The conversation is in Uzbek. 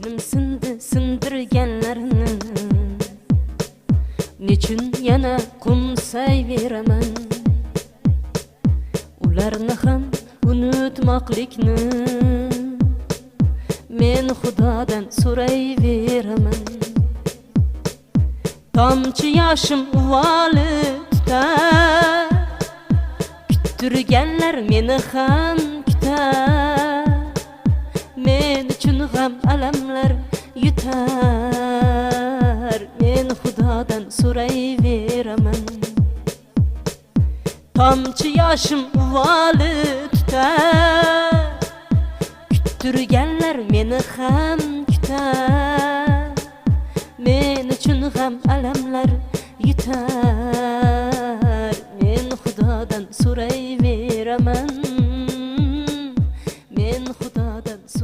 Ko'nglim sindi sindirganlarni, nechun yana qo'msayveraman? Ularni ham unutmoqlikni men Xudodan so'rayveraman. Tomchi yoshim uvoli tutar, kuttirganlar meni ham kutar, men uchun g'am alamlar yutar, men Xudodan so'rayveraman. Tomchi yoshim uvoli tutar, kuttirganlar meni ham kutar, men uchun g'am alamlar yutar, men Xudodan so'rayveraman.